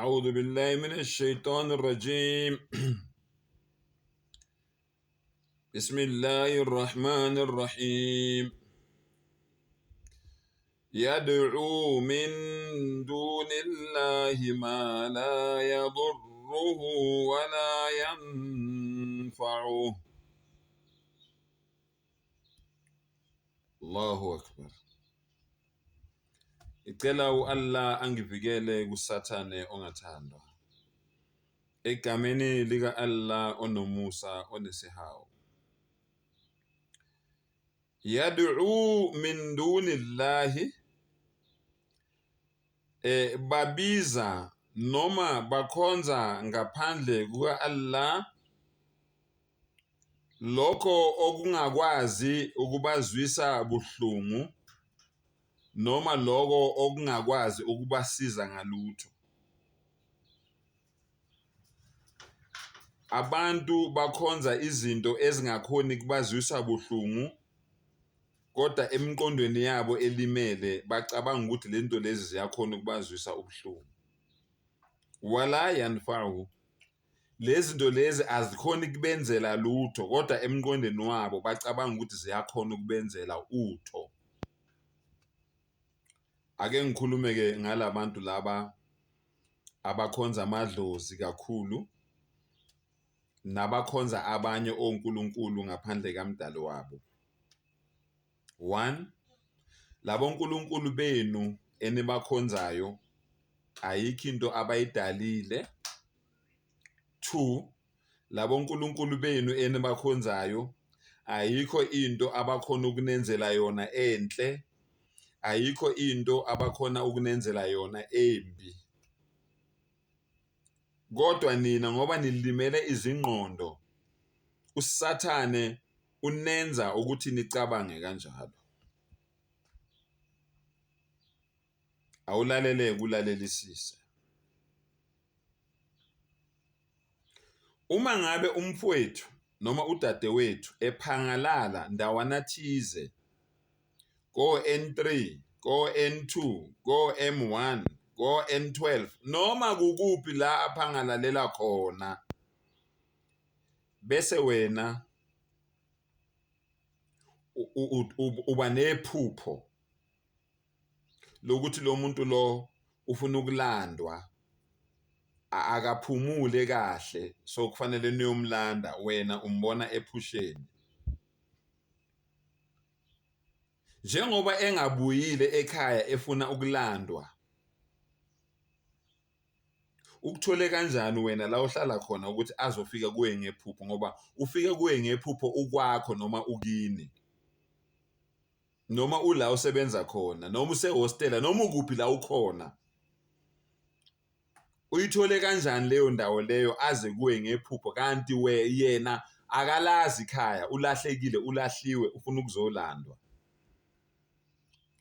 أعوذ بالله من الشيطان الرجيم بسم الله الرحمن الرحيم يدعو من دون الله ما لا يضره ولا ينفعه Allahu Akbar. Ngicela u-Allah angivikele kuSathane ongathandwa. Egameni lika-Allah onomusa onesihawu. Yad'u min dunillahi eh babiza noma bakhonza ngaphandle kuka-Allah lokho okungakwazi ukubazwisa buhlungu noma lokho okungakwazi ukubasiza ngalutho. Abantu bakhonza izinto ezingakhoni kubazwisa buhlungu kodwa emiqondweni yabo elimele bacabanga ukuthi le nto lezi ziyakhona ukubazwisa ubuhlungu. Wala yanfa'u lezi zinto lezi azikhoni kubenzela lutho kodwa emqondweni wabo bacabanga ukuthi ziyakhona ukubenzela utho. Ake ngikhulume-ke ngalabantu laba abakhonza amadlozi kakhulu nabakhonza abanye onkulunkulu ngaphandle kaMdali wabo. One, labo nkulunkulu benu enibakhonzayo ayikho into abayidalile. Two, labo nkulunkulu benu enibakhonzayo ayikho into abakhona ukunenzela yona enhle, ayikho into abakhona ukunenzela yona embi. Kodwa nina ngoba nilimele izingqondo, uSathane unenza ukuthi nicabange kanjalo. Awulalele kulalelisise. Uma ngabe umfowethu noma udadewethu ephangalala ndawana thize ko-N3, ko-N2, ko-M1, ko-N12 noma kukuphi la aphangalalela khona bese wena uba nephupho lokuthi lo muntu lo ufuna ukulandwa akaphumule kahle so kufanele niyomlanda wena umbona ephusheni njengoba engabuyile ekhaya efuna ukulandwa ukuthole kanjani wena la ohlala khona ukuthi azofika kuwe ngephupho ngoba ufike kuwe ngephupho ukwakho noma ukini noma ula usebenza khona noma usehostela noma ukuphi la ukhona uyithole kanjani leyo ndawo leyo aze kuwe ngephupho kanti we yena akalazi ikhaya ulahlekile ulahliwe ufuna ukuzolandwa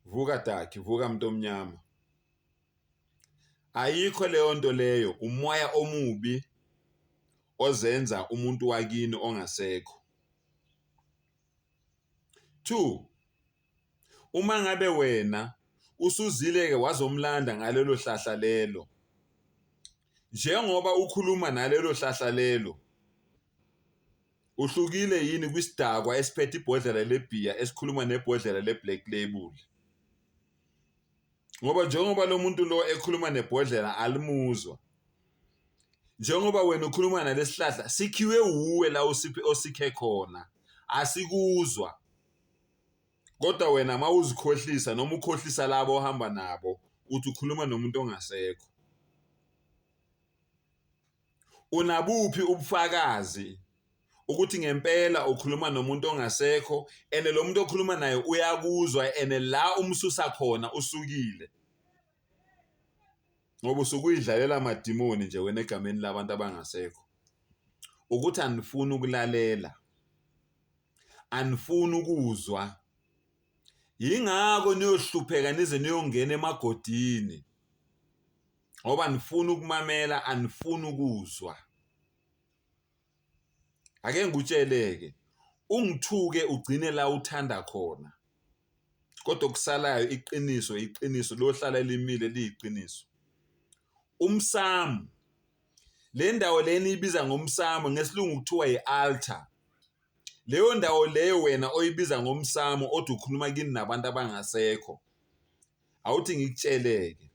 vuka daki vuka mntu omnyama ayikho leyo nto leyo umoya omubi ozenza umuntu wakini ongasekho 2 uma ngabe wena usuzile-ke wazomlanda ngalelo hlahla lelo njengoba ukhuluma nalelo hlahla lelo uhlukile yini kwisidakwa esiphethe ibhodlela lebhiya esikhuluma nebhodlela le-black label ngoba njengoba lo muntu lo ekhuluma nebhodlela alimuzwa njengoba wena ukhuluma nalesihlahla sikhiwe wuwe la usiphi osikhe khona asikuzwa kodwa wena uma uzikhohlisa noma ukhohlisa labo ohamba nabo uthi ukhuluma nomuntu ongasekho Unabuphi ubufakazi ukuthi ngempela ukhuluma nomuntu ongasekho and lo muntu okhuluma naye uyakuzwa and la umsusa khona usukile ngoba usuke uyidlalela amadimoni nje wena egameni labantu abangasekho ukuthi anifuni ukulalela anifuni ukuzwa yingakho niyohlupheka nize niyongena emagodini ngoba nifuna ukumamela anifuni ukuzwa ake ngikutsheleke ungithuke ugcine la uthanda khona kodwa okusalayo iqiniso iqiniso lohlala limile liyiqiniso. Umsamo, le ndawo le eniyibiza ngomsamo ngesilungu kuthiwa yi-altar. Leyo ndawo leyo wena oyibiza ngomsamo othi ukhuluma kini nabantu abangasekho. Awuthi ngikutsheleke.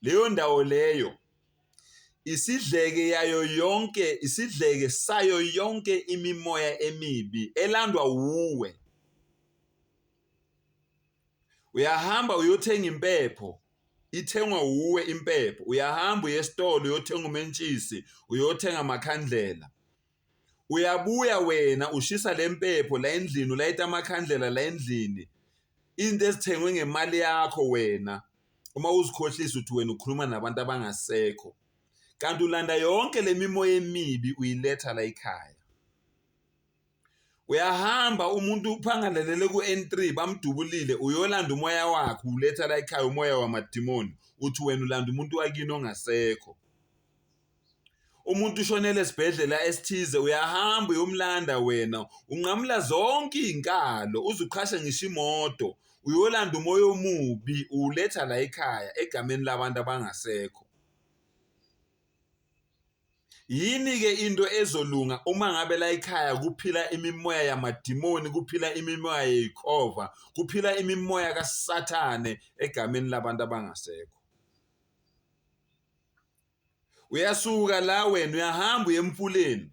Leyo ndawo leyo isidleke yayo yonke, isidleke sayo yonke imimoya emibi elandwa wuwe. Uyahamba uyothenga impepho, ithengwa wuwe impepho. Uyahamba uye esitolo uyothenga umentshisi, uyothenga amakhandlela. Uyabuya wena ushisa le mpepho la endlini, ulayita amakhandlela la endlini. Into ezithengwe ngemali yakho wena uma uzikhohlisa uthi wena ukhuluma nabantu abangasekho. Kanti ulanda yonke le mimoya emibi uyiletha la ekhaya. Uyahamba umuntu uphangalelele ku-N3 bamdubulile uyolanda umoya wakhe uletha la ekhaya umoya wamadimoni uthi wena ulanda umuntu wakini ongasekho. Umuntu ushonele esibhedlela esithize uyahamba uyomlanda wena unqamula zonke iy'nkalo uze uqhashe ngisho imoto uyolanda umoya omubi uwuletha la ekhaya egameni labantu abangasekho. Yini-ke into ezolunga uma ngabe la ekhaya kuphila imimoya yamadimoni, kuphila imimoya yeyikhova, kuphila imimoya kaSathane egameni labantu abangasekho? Uyasuka la wena uyahamba uye emfuleni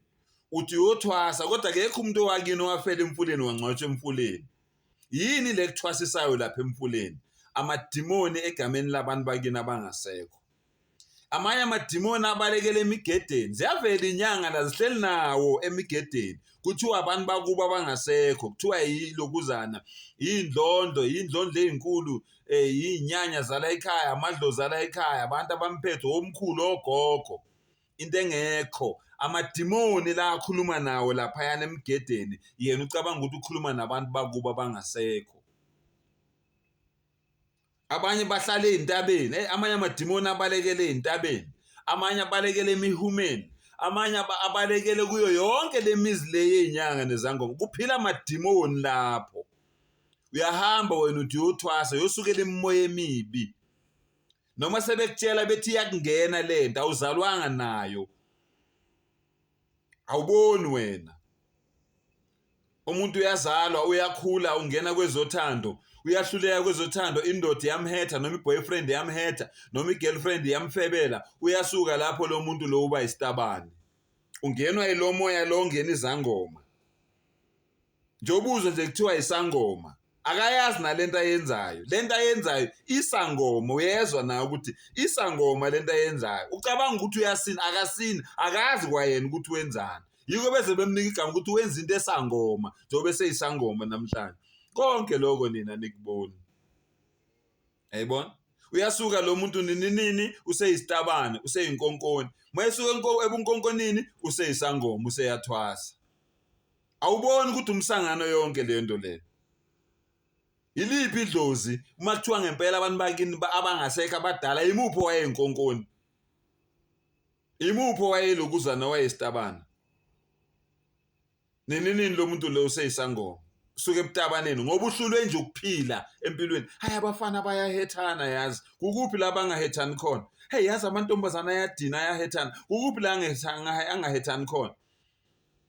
uthi uyothwasa kodwa akekho umuntu owakini owafela emfuleni wangcwatshwa emfuleni. Yini le kuthwasisayo lapha emfuleni? Amadimoni egameni labantu bakini abangasekho. Amanye amadimoni abalekela emigedeni. Ziyavela inyanga la zihleli nawo emigedeni. Kuthiwa abantu bakubo abangasekho, kuthiwa yilokuzana, yindlondlo, yindlondlo ezinkulu, eh yinyanya zala ekhaya, amadlozi ala ekhaya, abantu abamphethe omkhulu ogogo. Into engekho, amadimoni la akhuluma nawo laphayana emigedeni, yena ucabanga ukuthi ukhuluma nabantu bakubo abangasekho. Abanye bahlala ey'ntabeni, eyi amanye amadimoni abalekele ey'ntabeni, amanye abalekele emihumeni, amanye abalekele kuyo yonke le mizi le yey'nyanga nezangoma. Kuphila amadimoni lapho. Uyahamba wena uthi uyothwasa, uyosukela imimoya emibi. Noma sebekutshela bethi iyakungena le nto, awuzalwanga nayo. Awuboni wena. Umuntu uyazalwa, uyakhula, ungena kwezothando, uyahluleka kwezothando, indoda iyamhetha noma i-boyfriend iyamhetha noma i-girlfriend iyamfebela, uyasuka lapho lo muntu lo uba isitabane. Ungenwa yilo moya lo ongena izangoma. Njengoba uzwa nje kuthiwa isangoma, akayazi nalento ayenzayo. Lento ayenzayo isangoma, uyezwa nawe ukuthi isangoma lento ayenzayo. Ucabanga ukuthi uyasina, akasini, akazi kwayena ukuthi wenzani. Yiko beze bemnika igama ukuthi wenza into esangoma, njengoba eseyisangoma namhlanje. Konke lokho nina nikuboni. Yayibona? Uyasuka lo muntu nini nini useyisitabane, useyinkonkoni. Uma esuka ebunkonkonini useyisangoma, useyathwasa. Awuboni ukuthi umsangano yonke le nto le. Yiliphi idlozi uma kuthiwa ngempela abantu bakini abangasekho abadala imuphi owayeyinkonkoni? Imuphi owayelokuzana owayesitabana? Nini nini lo muntu lo useyisangoma. Usuke ebutabaneni ngoba uhlulwe nje ukuphila empilweni. Hayi abafana bayahethana yazi. Kukuphi la bangahethani khona? Hey yazi amantombazana ayadina ayahethana. Kukuphi la angahethani khona?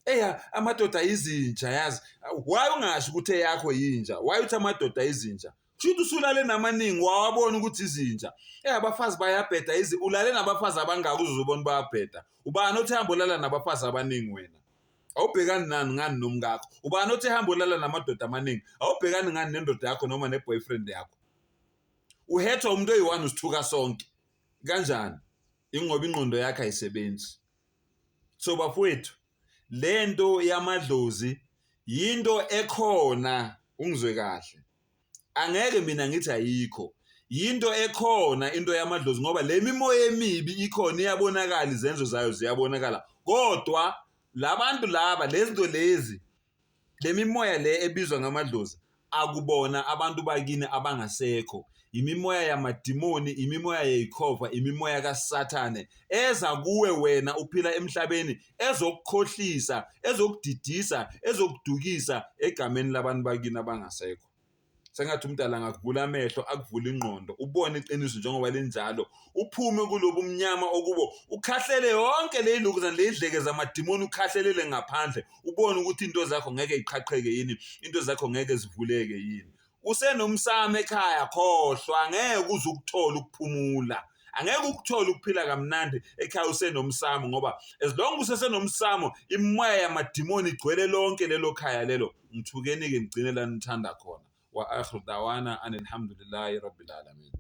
Eya amadoda izinja yazi. Why ungasho ukuthi eyakho yinja? Why uthi amadoda izinja? Kusho ukuthi usulale namaningi wawabona ukuthi izinja. Eh abafazi bayabheda izi ulale nabafazi abangaka uzozobona bayabheda. Ubani othi hamba ulala nabafazi abaningi wena? Awubhekani nani ngani nomkakho? Ubani othi hamba ulala namadoda amaningi? Awubhekani ngani nendoda yakho noma ne-boyfriend yakho? Uhethwa umuntu oyi-one usithuka sonke. Kanjani? Ingoba ingqondo yakhe ayisebenzi. So bafowethu, lento yamadlozi yinto ekhona, ungizwe kahle. Angeke mina ngithi ayikho. Yinto ekhona into yamadlozi ngoba le mimoya emibi ikhona iyabonakala, izenzo zayo ziyabonakala. Kodwa labantu laba lezinto lezi Le mimoya le ebizwa ngamadlozi akubona abantu bakini abangasekho, imimoya yamadimoni, imimoya yeyikhova, imimoya kaSathane eza kuwe wena uphila emhlabeni ezokukhohlisa, ezokudidisa, ezokudukisa egameni labantu bakini abangasekho. Sengathi umdala angakuvula amehlo, akuvule ingqondo, ubone iqiniso njengoba linjalo, uphume kulobu mnyama okubo, ukhahlele yonke le lukuzana le idleke zamadimoni, ukhahlelele ngaphandle, ubone ukuthi into zakho ngeke iqhaqheke yini, into zakho ngeke zivuleke yini. Usenomsamo ekhaya, khohlwa, ngeke uze ukuthole ukuphumula. Angeke ukuthole ukuphila kamnandi ekhaya usenomsamo, ngoba as long usesenomsamo imimoya yamadimoni igcwele lonke lelo khaya lelo. Ngithukeni-ke, ngigcine la nithanda khona. Wa akhiru dawana anilhamdulillahi rabbil alamin.